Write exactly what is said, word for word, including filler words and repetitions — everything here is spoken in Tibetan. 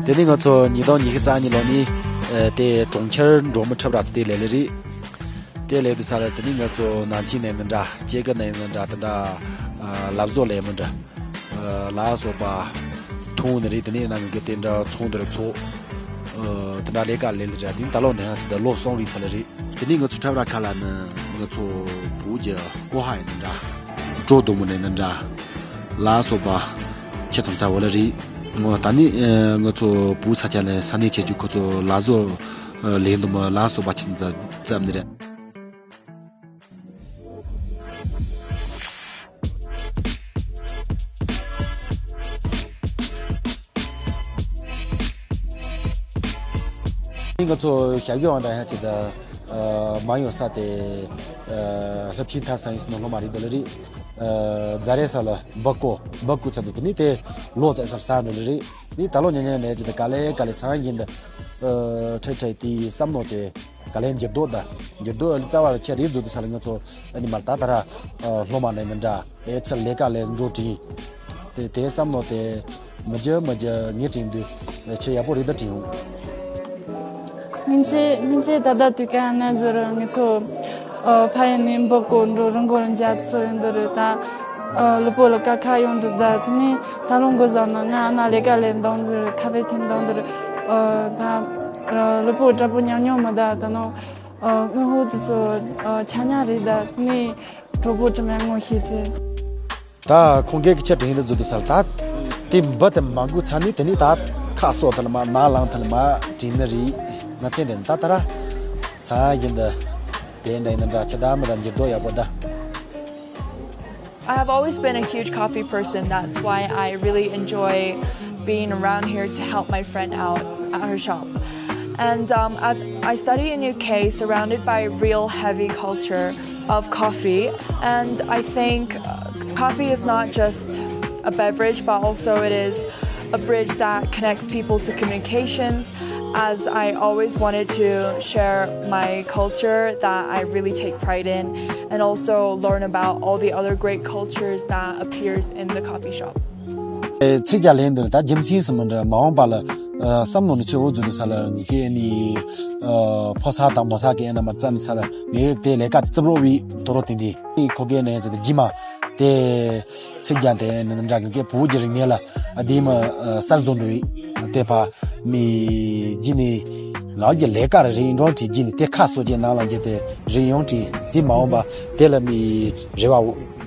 དེ་ནས་ང་ཚོ་ཉིས་སྟོང་ཉི་ཤུ་རྩ་གཉིས་ལོ་ནས་ཨ་དེ་གྲོང་ཁྱེར་འབྲོག་མི་ཁྲབ་ར་ཚོ་དེ་ལས་ལེ་རེད། དེ་ལས་དུས་ས་ལ་དེ་ནས་ང་ཚོ་ནང་ཆེན་ནས་མི་འདྲ་སྐྱེ་རྒུ་ནས་མི་འདྲ་དེ་འདྲ་ཨ་ལབ་བཟོ་ལས་མི་འདྲ་ཨ་ལ་སོགས་པ་མཐོང་ནི་རེད། དེ་ནས་ནང་གི་དེ་འདྲ་ཚོང་དེར་ཚོགས་ཨ་དེ་འདྲ་ལས་ཀ་ལས་ལེ་རེད། དེ་ནས་ད་ལོ་ནས་ཧ་ཚི་ད་ལོ་གསུམ་རེད་ཚ་ལེ་རེད། དེ་ནས་ང་ཚོ་ཁྲབ་ར་ཁ་ལ་ནི་ང་ཚོ་བོད་ཀྱི་ཀོ་ཧ་ཡིན་ནི་འདྲ་སྤྲོ་བདེ་མོ་ནས་ནི་འདྲ་ལ་སོགས་པ་ཆེ་ཙམ་ཚ་བོ་ལ་རེད། ངོ་ད་ནི་ཨ་ང་ཚོ་བོད་ས་ཆ་ལ་ས་གནས་ཆེ་ཆུང་ཁོ་ཚོ་ལ་བཟོ་ཨ་ལས་འདུམ་ལ་སོགས་པ་ཆེ་ཙམ་བརྩམས་ནི་རེད། ང་ཚོ་ཞབས་ཞུ་བ་འདྲ་ཡང་ཅིག་ད་ཨ་མ་ཡོང་ས་དེ་ཨ་སློབ་ཆེན་མཐར་སོན་ཡིན་ནོ་སློབ་མ་རེད་འདི་ལ་རེད། ཨ་རྫ་རའི་ས་ལ་སྦག་གོ་སྦག་གོ་ཚ་འདུག་དེ་ནི་དེ་ལོ་ཙམ་ས་ས་འདི་ལ་རེད། ནི་ད་ལོ་ཉན་ཉན་ནས་ཅིག་ད་ག་ལེ་ག་ལེ་ཚང་ཡིན་ད་ཨ་ཁྲེ་ཁྲེ་དེ་བསམ་ནོ་དེ་ག་ལེ་འགྱུར་ལྡོག་ད་འགྱུར་ལྡོག་རྩ་བ་ལ་ཁྱེད་རེད་འདུག་དེ་ས་ལ་ང་ཚོ་ཨ་ནི་མར་ད་ད་ར་ཨ་སློབ་མ་ནས་མི་འདྲ་ཨེ་ཚེ་ལས་ཀ་ལས་འགྲོ་དྲིན། དེ་དེ་བསམ་ནོ་དེ་མི་རྒྱུ་མི་རྒྱུ་ངས་དྲན་དུས་ཆེ་ཡག་པོ་རེད་ད་དྲན་འོང་། སྔོན་ཆད་སྔོན་ཆད་ད་ལྟ་དུས་ཀ་ན་ཟེར་ངེད་ཚོ་ཨ་ཕ་ཡུལ་ནས་འབུ་བརྐོ་འགྲོ་རི་མགོ་ལ་འཇག་ཚོ་ཡོང་འདི་རེད་ད། ཨ་ལུ་པོ་ལ་ཀ་ཁ་ཡོང་འདི་ད་དེ་ནས་ད་ལོ་འགོ་བཟང་ན་ང་ཨ་ན་ལས་ཀ་ལས་འདང་འདི་རེད། ཁ་བའི་ཐེན་འདང་འདི་རེད། ཨ་ད་ཨ་ལུ་པོ་དྲ་པོ་ཉམས་མྱོང་མི་ད་ད་ནོ་ཨ་དངུལ་ཧུ་དུ་ཚོ་ཨ་ཆ་ཉག་རེད་ད་དེ་ནས་གྲོགས་པོ་དྲི་མ་ངོ་ཤེས་ཏེ། ད་ཁོང་གིས་ཀྱི་ཆ་དྲིན་རེ་བཟོ་དུ་སར་ད། དེ་འབུ་དེ་མ་འགུལ་ཚར་ནས་དེ་ནས་ད་ཁ་གསོ་ཐལ་མ་ན་ལངས་ཐལ་མ་དྲིན་ནི་རེད། ང་ཚེ་འདྲེན་ད་ད་ར་ཚ་ཡིན་ད། དེ་འདྲ་ཡིན་ན་འདྲ་ཆ་ད་མི་ད་འགྱུར་ལྡོག་ཡག་པོ་ད། I have always been a huge coffee person. That's why I really enjoy being around here to help my friend out at her shop. And um, as I study in U K, surrounded by real heavy culture of coffee, and I think uh, coffee is not just a beverage, but also it is a bridge that connects people to communications. As I always wanted to share my culture that I really take pride in, and also learn about all the other great cultures that appears in the coffee shop. ཚིག་རྒྱ་ལེན་འདིར་ད་རྒྱུ་མཚན་སུ་མི་འདྲ་མ་འོངས་པ་ལ་བསམ་བློ་ནི་ཆེ་བོ་འཛུལ་ས་ལ་ངེད་ཀྱི་ནི་ཕོ་ས་དང་མོ་ས་གི་ཨེ་ན་མ་བཙམ་ས་ལ་ངེད་དེ་ལས་ཀ་རྩིབ་རོ་བའི་དོ་རོ་དེ་འདི་ཁོ་གེ་ནས་ཚེ་དེ་རྗེས་མ་དེ་ཚིག་རྒྱ་དེ་ནི་འདྲ་གི་བུ་གི་རིག་གནས་ལ་ཨ་དེ་མ་གསར་བཟོ་འདུག་དེ་ཕ་མི་རྗེས་ནས་ང་གི་ལས་ཀ་རེ་རེ་འགྲོ་དེ་རྗེས་ནས་དེ་ཁ་གསོ་རྒྱུ་ནང་ལ་རྒྱུ་དེ་རེ་ཡོང་དེ་དེ་མ་འོངས་པ་དེ་ལ་མི་རེ་བ།